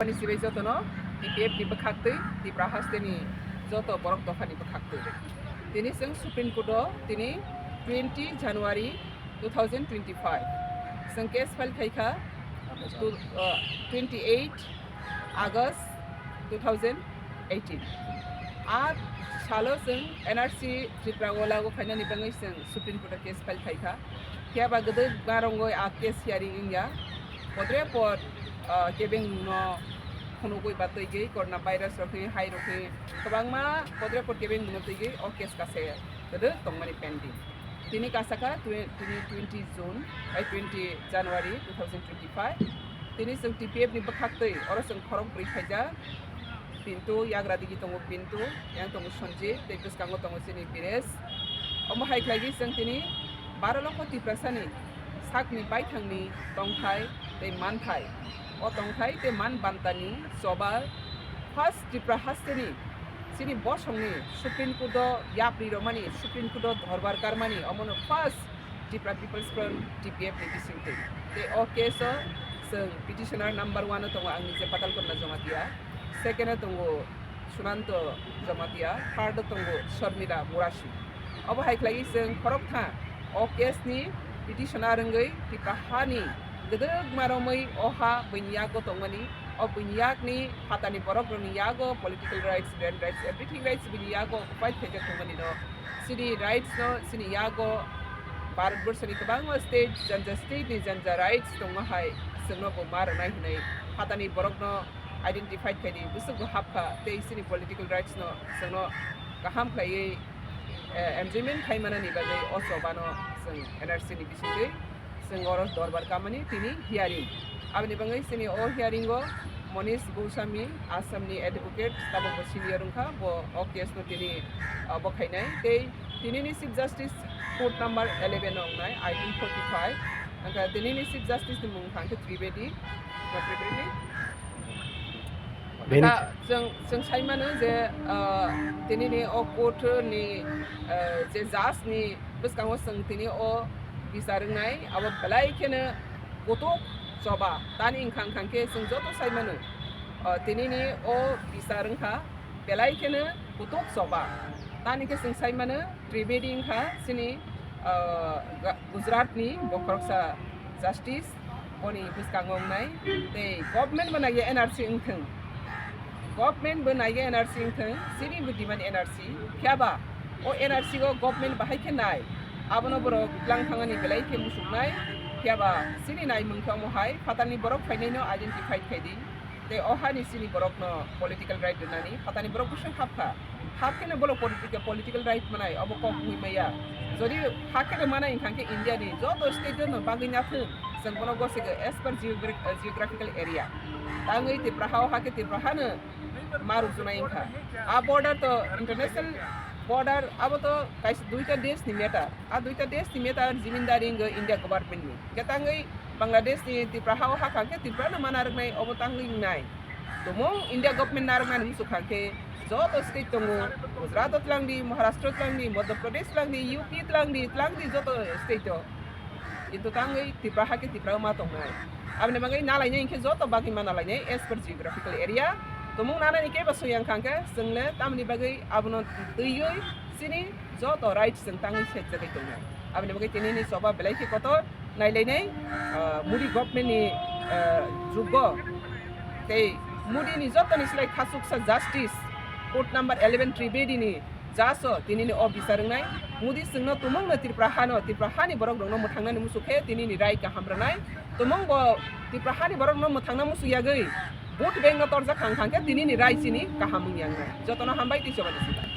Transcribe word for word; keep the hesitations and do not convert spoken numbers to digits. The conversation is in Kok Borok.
Ani sibai jotono T P F ni bwkhaktwi, Tipra hasteni joto borok dophani bwkhaktwi. Tini chwng Supreme Court o tini twenty January two thousand twenty-five. Chwng case file khaikha tu-, uh, twenty-eight August two thousand eighteen. A salo chwng N R C Tripura o lagu khainani bagwi chwng Supreme Court o case file khaikha. Phiya ba gwdwk barongwi a case hearing wngya. Podre pod, ah, kebeng no phunugwi ba twigwi corona virus rok khe hai rok khe kwbangma podre pod kebeng no twigwi o case kasa ya. Kwdwk tongmani pending. Tini kasa kha twe-, tini twenty June, ai twenty January two thousand twenty-five. Tini chwng T P F ni bwkhaktwi oro chwng khorok bwrwi khaijak. Pintu, yagra digi tongo Pintu, yang tongo Sanjit, tei bwskango tongo chini Bires. Omo hai khlaigwi chwng tini baro lokho Tiprasani sakni baithangni tongthai tei manthai. O tongthai tei man bantani choba first Tripura hasteni chini bosongni Supreme Court o yapri romani, Supreme Court o dorbar karmani, omono first Tripura People's Front, T P F ni bisingtwi. Tei o case o chwng petitioner number one o tongo ang nije Patalkotna Jamatia, second o tongo Sunanto Jamatia, third o tongo Sharmila Murasi. Obo hai khlaiwi chwng khoroktham o case ni petitioner wngwi Tipra hani gwdwkma romwi o ha buini yago tongmani, o buini yakni phatani borok rokni yago political rights, land rights, everything rights buini yago fight khaijak tongmani no. Chini rights no chini yago Bharat Borsa ni kwbangma state, janja state ni janja rights tongma hai chwngno bo ma rwnai hinwi phatani borok no identified khaidi bwswk bo hapkha tei chini political rights no chwngno kaham khlaiwi, eh, enjoyment khai manani bagwi o choba no chwng N R C ni bisingtwi chwng oro dorbar kamani tini hearing. Aboni bagwi chini o hearing o Monish Goswami, Assam ni advocate, tabok bo senior wngkha, bo o case no tini, ah, bo khainai. Tei tini ni Chief Justice court number eleven o wngnai, eighteen forty-five. Wngkha tini ni Chief Justice ni mung wngkha khe Trivedi, Trivedi. Bini Wngkha chwng, chwng sai mano je, ah, tini ni o court ni, ah, je judge ni bwskango chwng tini o bichar wngnai, abo belai kheno kutuk choba. Tani wngkha, wngkha khe chwng joto sai mano, ah, tini ni o bichar wngkha belai kheno kutuk choba. Tani khe chwng sai mano Trivedi wngkha chini, ah, Ga-, Gujarat ni bokhoroksa justice, boni bwskango wngnai. Tei government bo naiya N R C wngthwng, government bo naiya N R C wngthwng, chini bo demand N R C. Phiya ba o N R C o government bahai khe nai, abono borok tlang thangani belai khe musuknai. Phiya ba chini naimung khe omo hai phatarni borok phainai no identify khai di. Tei o hani chini borokno political right rwnani phatani borok bwswk hapkha. Hap kheno bolo political, political right manai, obo kok wngwi maya. Jodi hak kheno manai wngkha khe India ni joto state no bagwi nathung, chwng bono gosego as per geogra-, geographical area. Tangwi Tripura ha o hakhe Tripura hano ma rukjunai wngkha. A border to international border, abo to kaisa duita desh ni matter. A duita desh ni matter jimindari wngwi India government ni. Hwnkhe tangwi Bangladesh ni Tripura ha o hakha khe Tripura no mana rwknai, obo tangwi wngnai. Tumung India government narwknani muchuk kha khe joto state tongo, Gujarat o tlang di, Maharashtra o tlang di, Madhya Pradesh tlang di, U P tlang di, tlang di joto state o. Kintu tangwi Tripura ha khe Tripura o ma tongnai. Aboni bagwi nalainai hinkhe joto bagwi ma nalainai as per geographical area. Tumung nanani kebo suyang kha khe chwng le tamni bagwi abono twiwi chini joto rights chwng tangwi sejagwi tongnai. Aboni bagwi tini ni choba belai khe kotor nailainai, ah, Modi government ni, ah, jugo tei Modi ni joto ni slai khasuksa justice court number eleven Trivedi ni judge o tini ni o bichar wngnai. Modi chwngno tumungno Tripura hano, Tripura hani borok rokno mwthangnani muchuk khe tini ni rai kaham rwnai. Tumung bo Tripura hani borok no mwthangna muchuk yagwi vote bank no torjak kha wngkha khe tini ni rai chini kaham wngya wngnai. Jotono hambai tei choba ni simi.